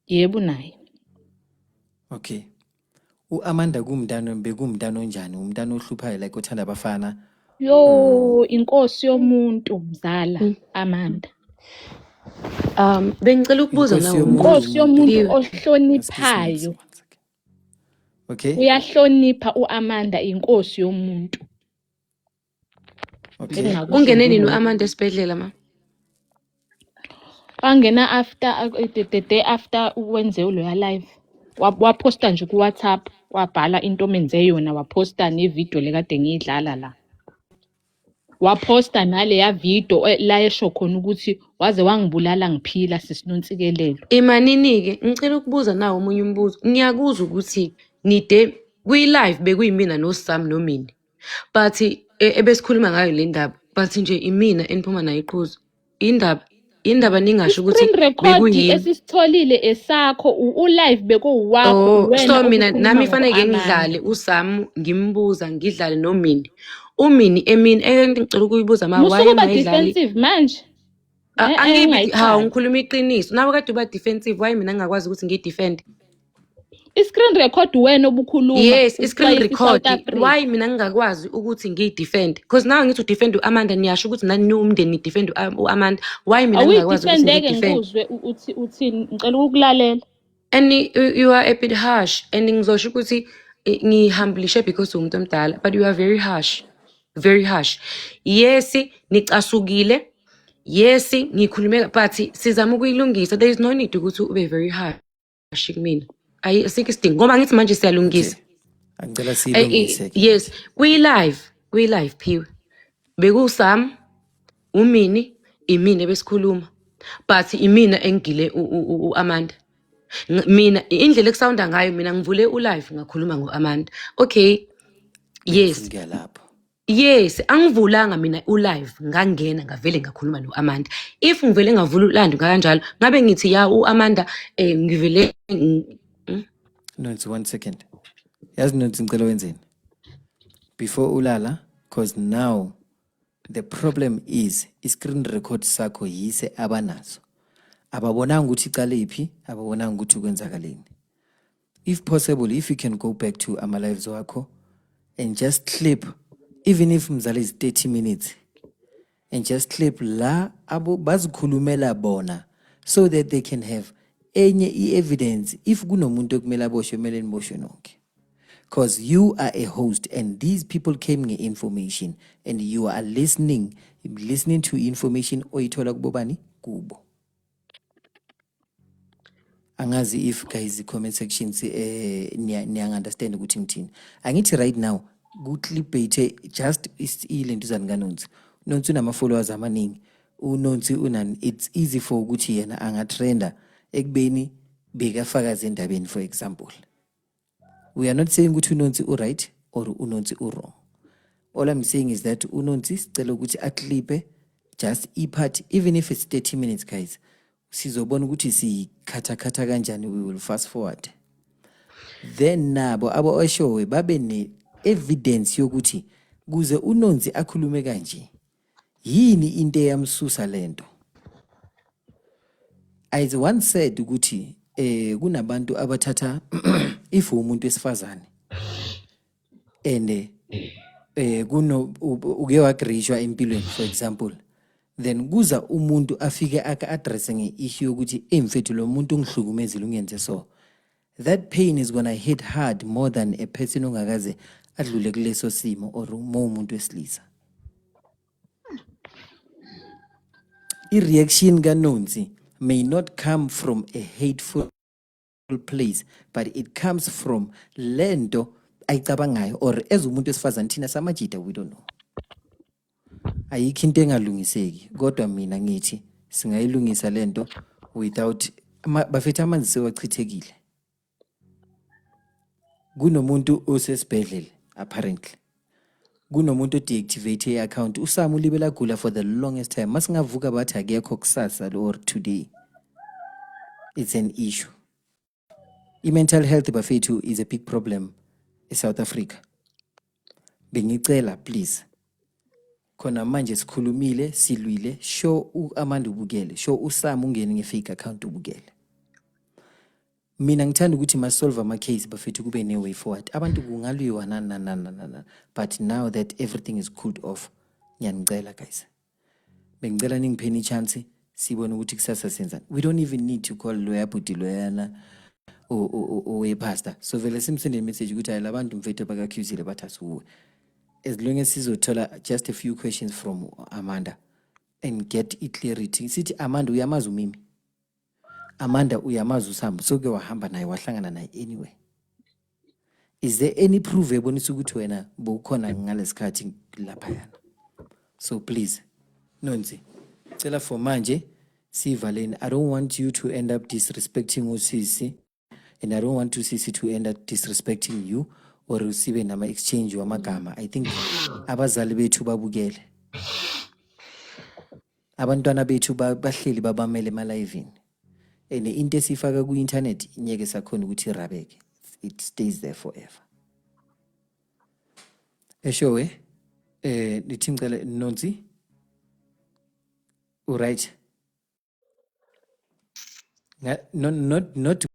Yebo, naye. Okay. U-Amanda kumntana, bekumntana onjani? Umntana ohluphayo, like othanda abafana? Yo, inkosi yomuntu, mzala Amanda. Bengicela ukubuza Inkosi nawe. yomuntu. Inkosi yomuntu. Phiwe. Ohloniphayo. Okay. Uyahlonipha u-Amanda, inkosi yomuntu. Okay. Engingakusho Ungene nini nje. u-Amanda esibhedlela, ma? Wangena after the day after wenze loya live. Waphosta nje ku-WhatsApp, wabhala into omenze yona, waphosta nevidiyo le kade ngiyidlala la. Waphosta naleya video la esho khona ukuthi waze wangibulala ngiphila, sisi Nontsikelelo. Imanini-ke, ngicela ukubuza nawo omunye umbuzo. Ngiyakuzwa ukuthi nide kwi-live bekuyimina noSam nomini. But ebesikhuluma ngayo le ndaba, but nje imina eniphuma nayo iqhuzu. Indaba ningasho ukuthi I-screen record bekuyimi. esisitholile esakho, u-live bekuwakho. Oh, uwena so mina obukhuluma nami fanele ngo-Amanda. ngidlale uSam, ngimbuza, ngidlale noMini. UMini emini engicela ukuyibuza, ma, why Musuke uba ungayidlali? defensive manje. Angibi Ungayiqali. hawu, ngikhuluma iqiniso. Nawe kade uba defensive, why mina ngingakwazi ukuthi ngiyi-defend? I-screen record wena obukhuluma. Yes, i-screen uxwayisa record. i-South Africa. Why mina ngingakwazi ukuthi ngiyi-defend? Because now ngithi udefend u-Amanda, niyasho ukuthi nani niwumndeni nidefend u-Amanda. Why mina ngingakwazi ukuthi Awuyidefendeke. ngiyi-defend? Ngikuzwe uthi uthini, ngicela ukukulalela. And you are a bit harsh, and ngizosho ukuthi ngihambulishe because uwumuntu omdala, but you are very harsh, very harsh. Yes, nicasukile. Yes, ngikhulume, but sizama ukuyilungisa. There is no need ukuthi ube very harsh kumina. Ayi, asikho isidingo ngoba ngithi manje siyalungisa. Okay. Angicela siyilungise ke. Yes, kwi-live, Phiwe, bekuSam, uMini, imina ebesikhuluma, but imina engigile u-Amanda. Mina indlela ekusawunda ngayo, mina ngivule u-live ngakhuluma ngo-Amanda, okay? Yes. Ngifuna lapho. Yes, angivulanga mina u-live, ngangena ngavele ngakhuluma no-Amanda. If ngivele ngavula u-live kanjalo, ngabe ngithi ya u-Amanda ngivele Nonsi, one second. Yazi Nonsi, ngicela wenzeni? Before ulala, 'cause now the problem is i-screen record sakho yise abanaso. Ababonanga ukuthi icala iphi, ababonanga ukuthi kwenzakaleni. If possible, if you can go back to ama lives wakho and just clip, even if mzali is 30 minutes, and just clip la abo bazikhulumela bona so that they can have enye i-evidence. If kunomuntu okumele aboshwe, kumele niboshwe nonke, because you are a host and these people came nge-information and you are listening to information oyithola kubobani kubo. Angazi if guys, i-comment sections niya-understand ukuthi ngithini. Angithi right now ku-clickbait just ilentuzane kaNonsi. Nonsi unama-followers amaningi, uNonsi unani, it's easy for ukuthi yena angatrenda ekubeni bekafakaza endabeni. For example, we are not saying ukuthi uNonsi u-right or uNonsi u-wrong. All I'm saying is that uNonsi sicela ukuthi aclipe just i-part, even if it's 30 minutes, guys. Sizobona ukuthi siyikhathakhatha kanjani, we will fast forward. Then nabo abo oshowe babe ne-evidence yokuthi kuze uNonsi akhulume kanje, yini into eyamsusa lento. I once said ukuthi kunabantu abathatha, if umuntu wesifazane and kuno uke wagrishwa empilweni, for example, then kuza umuntu afike aka address nge-issue yokuthi, "Hey mfethu, lo muntu ungihlukumezile, ungenze so," that pain is gonna hit hard more than a person ongakaze adlule kuleso simo or uma umuntu wesilisa. I-reaction kaNonsi may not come from a hateful place, but it comes from lento ayicabangayo or as umuntu wesifazane. Thina samajida, we don't know. Ayikho into engalungiseki, kodwa mina ngithi singayilungisa lento without bafethu, amanzi sewachithekile. Kunomuntu osesibhedlela, apparently kunomuntu odeactivate i-account. USam ulibele agula for the longest time. Masingavuka bathi akekho kusasa or today, it's an issue. I-mental health, bafethu, is a big problem eSouth Africa. Bengicela please, khona manje sikhulumile, silwile, show u-Amanda ubukele, show uSam ungene nge-fake account ubukele. Mina ngithanda ukuthi ma-solve ama-case, bafethu, kube ne-way forward. Abantu kungalwiwa nani nani nani nani nani, but now that everything is cooled off, ngiyanicela guys, bengicela ningipheni i-chance sibone ukuthi kusasa senzani. We don't even need to call loya bhuti loyana owe-pastor. So vele simsende message ukuthi hayi, labantu mfethu baka-accusile bathi asuwe. As long as sizothola just a few questions from Amanda and get i-clarity, sithi Amanda uyamazi uMimi, Amanda uyamazi uSambo, soke wahamba naye, wahlangana naye anyway, is there any proof ebonisa ukuthi wena bowukhona ngalesikhathi laphayana? So please, Nonsi, cela for manje sivaleni. I don't want you to end up disrespecting usisi and I don't want usisi to end up disrespecting you or sibe nama-exchange wamagama. I think abazali bethu babukele, abantwana bethu bahleli babamele ema-live-ini, and into esiyifaka ku-internet ngeke sakhona ukuthi irabeke, it stays there forever. Eshowe nithi ngicela Nonsi, uright? Not not not.